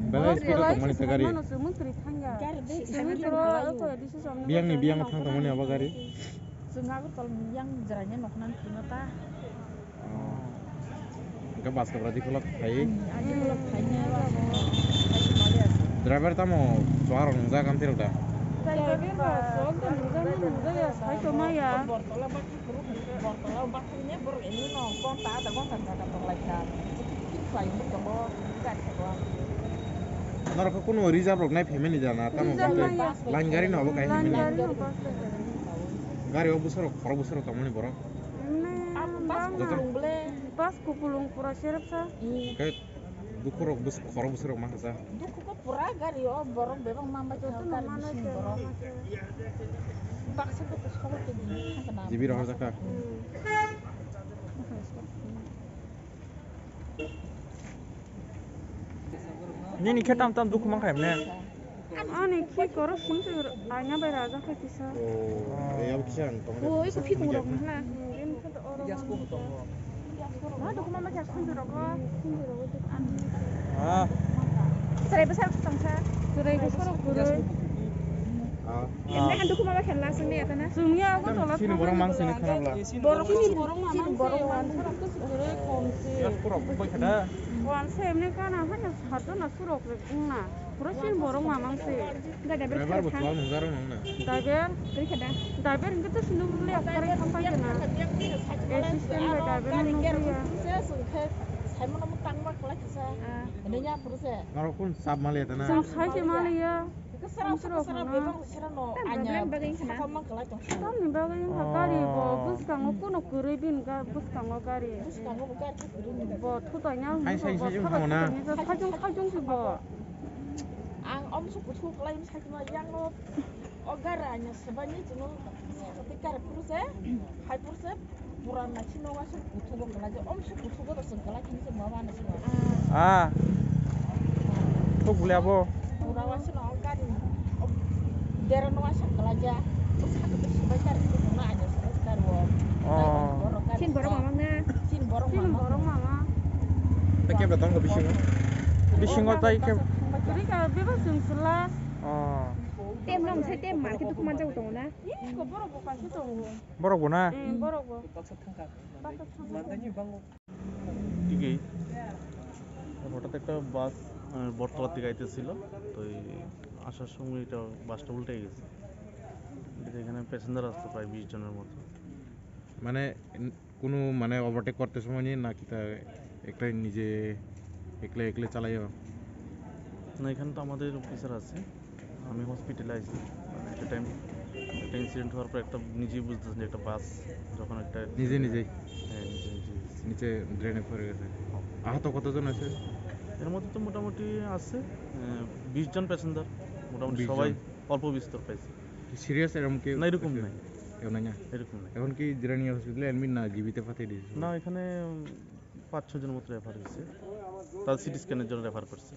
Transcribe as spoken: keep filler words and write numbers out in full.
Belai speed o tongmani se gari. Biyangni biyango thang tongmani abo gari. Chwng Agartala ni yang jwraini nokna phino ta. Oh. Hingke bus kabradi khulok phai. Hmm, adi khulok phai ne ba. Driver tamo chuarok nungjak amtwi rok da? Driver ba chuarok da nungjak, nungjak ya, sai tongma ya. Bortola ba, Bortola ba thangni borok ini no gonta, adha gonta jaga tong lai kha. Tin khlai wngwi tongo, gari sabo. Norok khe kuno reserve rok nai phaimani jana, tamo reserve gonta nai ya. Line gari no obo kai line phaimani. Gari no bus. Gari o bwsarok, khorok bwsarok tongmani borok. Bus kupulung ble. Bus kupulung pura serepsa. Khe dukhurok bwswk khorok bwswrok mankha sa. Dukhu khe pura gari o borok bebak ma bai kha gari bising borok. Baksa khe to sobo khe di thangkha na. Jibi rohor jakha. Nini khe tam tam dukhu mankha emne. Ani khi koro sing se anya bai raja khe kisa. Oh, ya kisa ang tong. Oh, iko phikung rok na. Bini khe to oro. Ma dukhu ma ma khe sing rok. Ah. Serai besar tong sa. Serai besar gurui. Ah. Emne han dukhu ma ma khe la sing ne atana. Sing ya ko tola. Sini borok mang sini khanabla. Borok sini borok ma mang sini borok mang sini. Yak pura bai khada. Wan se emne kana hanya satu na surok rek na. Pura sin borok mamang se. Driver bo thang. Thang nungjarok nangna. Driver. Kri khada. Driver hingke to sinduk le akar kham pai kena. Assistant bai driver no nung ya. Norok kun sab mali eta na. Sam sai ke mali ya. Tamni bagwi wngkha gari bo bwskango gari. Bo thutai na. Hai sai sai jung thangna. Sai jung sai jung si bo. Ang omsu kuthuk lai sakma yang o, o gara anya sebani chino sakati kar purse, hai purse, pura na chino wa suk kuthugo kala je, omsu kuthugo to sung kala kini se mama na sung. Ah. Thuk bole abo. Pura wa sino o gari, o dera no wa sung kala ja, o sakati sibai kar purse na anya sebai kar wo. Oh. Chin borok mama na. Chin borok mama. Chin borok mama. Tei kebra tongo bisingo? Bisingo tei kebra? Rika bebak chwng sela. Oh. Tem nong sai tem market duk manjak tongo na? Ih, ko borok bo kaisa tongo. Borok bo na? Eh, borok bo. Baksa thangka. Baksa thangka. Tigi. হঠাৎ একটা বাস, আহ, বটতলার দিকে আইতেছিল, তো এই আসার সময় এটা বাসটা উল্টে গেছে। এটা এখানে প্যাসেঞ্জার আসতো প্রায় বিশ জনের মতো। মানে, কোনো মানে ওভারটেক করতে সময় নিয়ে না কিতা একটা নিজে একলা একলা চালাইও? না, এখানে তো আমাদের অফিসার আছে, আমি হসপিটালে আইছি। মানে একটা টাইম, একটা ইনসিডেন্ট হওয়ার পর একটা নিজেই বুঝতেছেন যে একটা বাস যখন একটা নিজে নিজেই? হ্যাঁ, নিজে নিজেই। নিচে ড্রেনে পড়ে গেছে। হ্যাঁ। আহত কতজন আছে? এর মধ্যে তো মোটামুটি আছে, আহ, বিশ জন প্যাসেঞ্জার, মোটামুটি বিশ জন। সবাই অল্প বিস্তর পাইছে। সিরিয়াস এরকম কেউ না, এরকম আছে? নাই। কেউ নাই না? এরকম নাই। এখন কি জিরানিয়া হসপিটালে অ্যাডমিট না জিবিতে পাঠিয়ে দিয়েছে? না, এখানে, উম, পাঁচ ছয় জনের মতো রেফার হয়েছে। তার সিটি স্ক্যানের জন্য রেফার করছে।